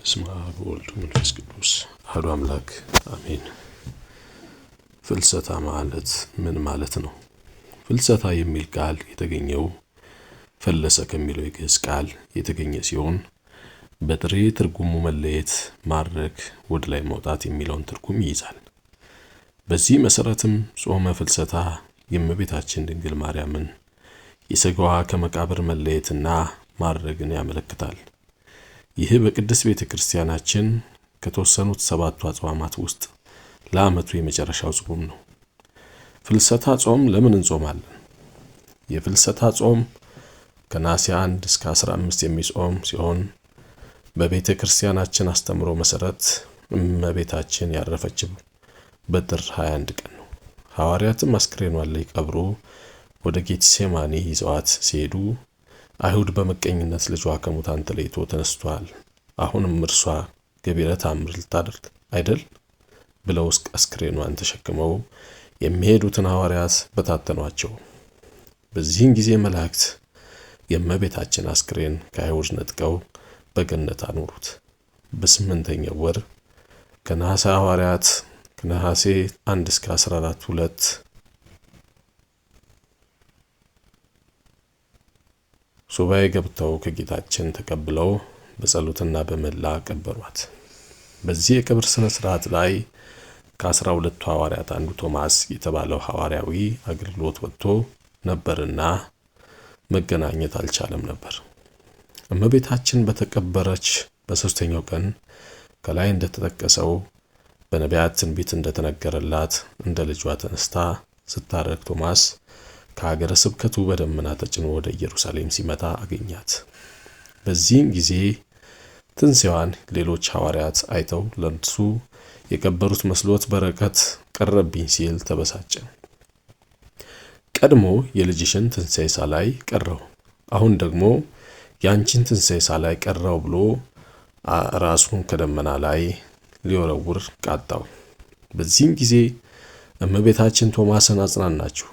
በስመ አብ ወወልድ ወመንፈስ ቅዱስ አሐዱ አምላክ አሜን። ፍልሰታ ማለት ምን ማለት ነው? ፍልሰታ የሚል ቃል የተገኘው ፈለሰ ከሚለው የግዕዝ ቃል የተገኘ ሲሆን በጥሬ ትርጉሙ መለየት፣ ማድረግ፣ ወደ ላይ መውጣት የሚለውን ትርጉም ይይዛል። በዚህ መሰረትም ጾመ ፍልሰታ የእመቤታችን ድንግል ማርያምን የሥጋዋ ከመቃብር መለየትና ማድረግን ያመለክታል። ይህ በቅድስት ቤተ ክርስቲያናችን ከተወሰኑት ሰባቱ አጽዋማት ውስጥ ለዓመቱ የመጨረሻው ጾም ነው። ፍልሰታ ጾም ለምን እንጾማለን? የፍልሰታ ጾም ከነሐሴ 1 እስከ 15 የሚጾም ሲሆን በቤተ ክርስቲያናችን አስተምሮ መሰረት እመቤታችን ያረፈችው በጥር 21 ቀን ነው። ሐዋርያትም አስክሬኗን ሊቀብሩ ወደ ጌቴሴማኒ ይዘዋት ሲሄዱ አይሁድ በምቀኝነት ልጇ ከሙታን ተለይቶ ተነስቷል፣ አሁንም እርሷ ገቢረ ተአምር ልታደርግ አይደል ብለው አስክሬኗን ተሸክመው የሚሄዱትን ሐዋርያት በታተኗቸው። በዚህን ጊዜ መላእክት የእመቤታችን አስክሬን ከአይሁድ ነጥቀው በገነት አኖሩት። በስምንተኛው ወር ከነሐሴ ሐዋርያት ከነሐሴ 1 እስከ 14 2 ሱባኤ ገብተው ከጌታችን ተቀብለው በጸሎትና በመላ ቀበሯት። በዚህ የቀብር ስነ ስርዓት ላይ ከ12ቱ ሐዋርያት አንዱ ቶማስ የተባለው ሐዋርያዊ አገልግሎት ወጥቶ ነበርና መገናኘት አልቻለም ነበር። እመቤታችን በተቀበረች በሦስተኛው ቀን ከላይ እንደተጠቀሰው በነቢያት ትንቢት እንደተነገረላት እንደ ልጇ ተነስታ ስታረግ ቶማስ ከሀገረ ስብከቱ በደመና ተጭኖ ወደ ኢየሩሳሌም ሲመጣ አገኛት። በዚህም ጊዜ ትንሣኤዋን ሌሎች ሐዋርያት አይተው ለእርሱ የቀበሩት መስሎት በረከት ቀረብኝ ሲል ተበሳጨ። ቀድሞ የልጅሽን ትንሣኤ ሳላይ ቀረው፣ አሁን ደግሞ የአንቺን ትንሣኤ ሳላይ ቀረው ብሎ ራሱን ከደመና ላይ ሊወረውር ቃጣው። በዚህም ጊዜ እመቤታችን ቶማስን አጽናናችሁ።